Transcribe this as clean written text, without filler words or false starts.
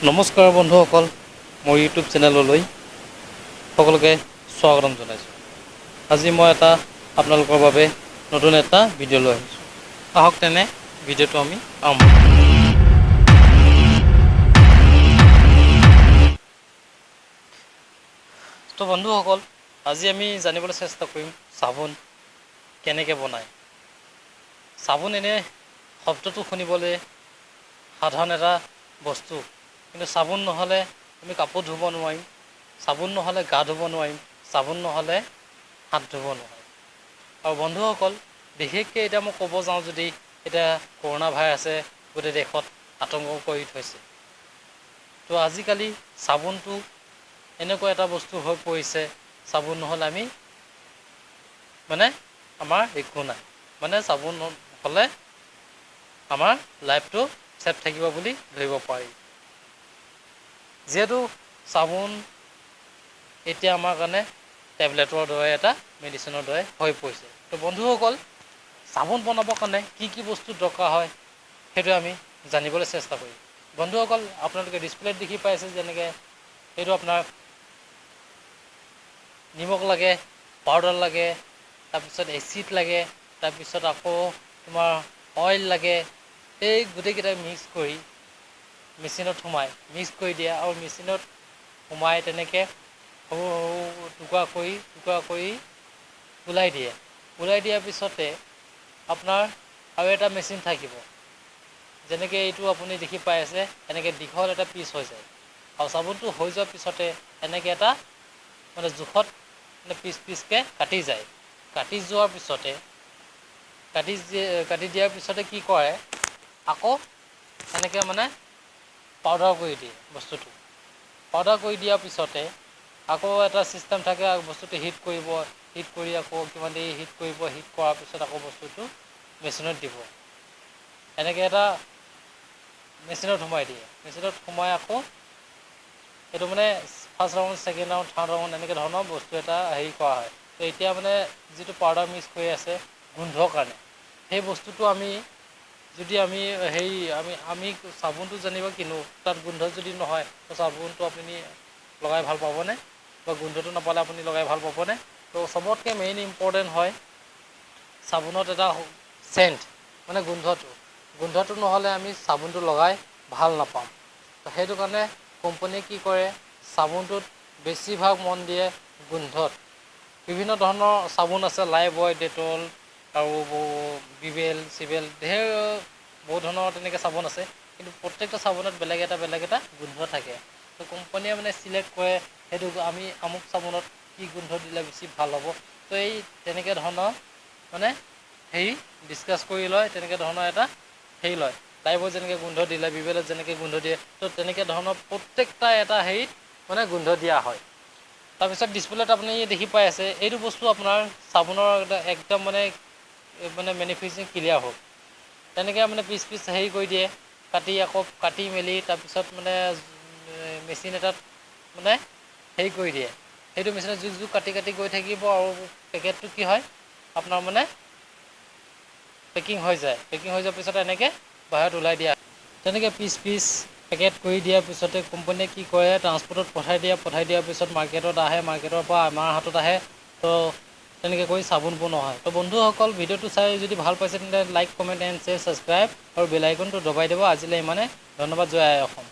নমস্কাৰ বন্ধুসকল, মোৰ ইউটিউব চেনেললৈ সকলোকে স্বাগতম জনাইছোঁ। আজি মই এটা আপোনালোকৰ বাবে নতুন এটা ভিডিঅ' লৈ আহিছোঁ। আহক তেনে ভিডিঅ'টো আমি আৰম্ভ কৰোঁ। তো বন্ধুসকল, আজি আমি জানিবলৈ চেষ্টা কৰিম চাবোন কেনেকৈ বনায়। চাবোন এনে শব্দটো শুনিবলৈ সাধাৰণ এটা বস্তু, কিন্তু চাবোন নহ'লে আমি কাপোৰ ধুব নোৱাৰিম, চাবোন নহ'লে গা ধুব নোৱাৰিম, চাবোন নহ'লে হাত ধুব নোৱাৰিম। আৰু বন্ধুসকল, বিশেষকৈ এতিয়া মই ক'ব যাওঁ যদি এতিয়া কৰোণা ভাইৰাছে গোটেই দেশত আতংক কৰি থৈছে, তো আজিকালি চাবোনটো এনেকুৱা এটা বস্তু হৈ পৰিছে, চাবোন নহ'লে আমি মানে আমাৰ একো নাই, মানে চাবোন হ'লে আমাৰ লাইফটো ছেফ থাকিব বুলি ধৰিব পাৰি। যিহেতু চাবোন এতিয়া আমাৰ কাৰণে টেবলেটৰ দৰে এটা মেডিচিনৰ দৰে হৈ পৰিছে। তো বন্ধুসকল, চাবোন বনাবৰ কাৰণে কি কি বস্তু দৰকাৰ হয় সেইটো আমি জানিবলৈ চেষ্টা কৰিম। বন্ধুসকল, আপোনালোকে ডিছপ্লেত দেখি পাইছে যেনেকৈ এইটো আপোনাৰ নিমখ লাগে, পাউডাৰ লাগে, তাৰপিছত এচিড লাগে, তাৰপিছত আকৌ তোমাৰ অইল লাগে। এই গোটেইকেইটা মিক্স কৰি মেচিনত সোমাই মিক্স কৰি দিয়ে আৰু মেচিনত সোমাই তেনেকৈ সৰু সৰু টুকুৰা কৰি টুকুৰা কৰি ওলাই দিয়ে। ওলাই দিয়াৰ পিছতে আপোনাৰ আৰু এটা মেচিন থাকিব, যেনেকৈ এইটো আপুনি দেখি পাই আছে, এনেকৈ দীঘল এটা পিচ হৈ যায়। আৰু চাবোনটো হৈ যোৱাৰ পিছতে এনেকৈ এটা মানে জোখত মানে পিচ পিচকৈ কাটি যায়। কাটি যোৱাৰ পিছতে কাটি দিয়াৰ পিছতে কি কৰে, আকৌ এনেকৈ মানে পাউডাৰ কৰি দিয়ে বস্তুটো। পাউডাৰ কৰি দিয়াৰ পিছতে আকৌ এটা ছিষ্টেম থাকে, বস্তুটো হিট কৰিব, হিট কৰি আকৌ কিমান দেৰি হিট কৰিব, হিট কৰাৰ পিছত আকৌ বস্তুটো মেচিনত দিব, এনেকৈ এটা মেচিনত সোমাই দিয়ে। মেচিনত সোমাই আকৌ এইটো মানে first round, second round, third round এনেকৈ ধৰণৰ বস্তু এটা হেৰি কৰা হয়। তো এতিয়া মানে যিটো পাউডাৰ মিক্স কৰি আছে গোন্ধৰ কাৰণে, সেই বস্তুটো আমি যদি আমি হেৰি আমি আমি চাবোনটো যেনিবা কিনো, তাত গোন্ধ যদি নহয়, তো চাবোনটো আপুনি লগাই ভাল পাবনে? বা গোন্ধটো নাপালে আপুনি লগাই ভাল পাবনে? তো চবতকৈ মেইন ইম্পৰ্টেণ্ট হয় চাবোনত এটা চেণ্ট, মানে গোন্ধটো। গোন্ধটো নহ'লে আমি চাবোনটো লগাই ভাল নাপাম। তো সেইটো কাৰণে কোম্পানীয়ে কি কৰে, চাবোনটোত বেছিভাগ মন দিয়ে গোন্ধত। বিভিন্ন ধৰণৰ চাবোন আছে, লাইফবয়, ডেটল আৰু বিবেল চিবেল ঢেৰ বহুত ধৰণৰ তেনেকৈ চাবোন আছে। কিন্তু প্ৰত্যেকটো চাবোনত বেলেগ এটা বেলেগ এটা গোন্ধ থাকে। তো কোম্পানীয়ে মানে চিলেক্ট কৰে সেইটো, আমি আমুক চাবোনত কি গোন্ধ দিলে বেছি ভাল হ'ব। তো এই তেনেকৈ ধৰণৰ মানে হেৰি ডিছকাছ কৰি লয়, তেনেকৈ ধৰণৰ এটা হেৰি লয়। লাইফবয়ত যেনেকৈ গোন্ধ দিলে, বিবেলত যেনেকৈ গোন্ধ দিয়ে, তো তেনেকৈ ধৰণৰ প্ৰত্যেকটা এটা হেৰিত মানে গোন্ধ দিয়া হয়। তাৰপিছত ডিছপ্লেত আপুনি দেখি পাই আছে, এইটো বস্তু আপোনাৰ চাবোনৰ একদম মানে মানে মেনুফেকচাৰিং ক্লিয়াৰ হওক, তেনেকৈ মানে পিচ পিচ হেৰি কৰি দিয়ে, কাটি আকৌ কাটি মেলি তাৰপিছত মানে মেচিন এটাত মানে হেৰি কৰি দিয়ে। সেইটো মেচিনত জোখ জোখ কাটি কাটি গৈ থাকিব আৰু পেকেটটো কি হয় আপোনাৰ মানে পেকিং হৈ যায়। পেকিং হৈ যোৱাৰ পিছত এনেকৈ বাহিৰত ওলাই দিয়া, তেনেকৈ পিচ পিচ পেকেট কৰি দিয়াৰ পিছতে কোম্পানীয়ে কি কৰে, ট্ৰান্সপৰ্টত পঠাই দিয়ে। পঠাই দিয়াৰ পিছত মাৰ্কেটত আহে, মাৰ্কেটৰ পৰা আমাৰ হাতত আহে। তো তেনেকৈ কৰি চাবোন বনোৱা হয়। তো বন্ধুসকল, ভিডিঅ'টো চাই যদি ভাল পাইছে তেন্তে like, comment and share, subscribe আৰু বেল আইকনটো দবাই দিব। আজিলৈ ইমানে, ধন্যবাদ। জয় আই অসম।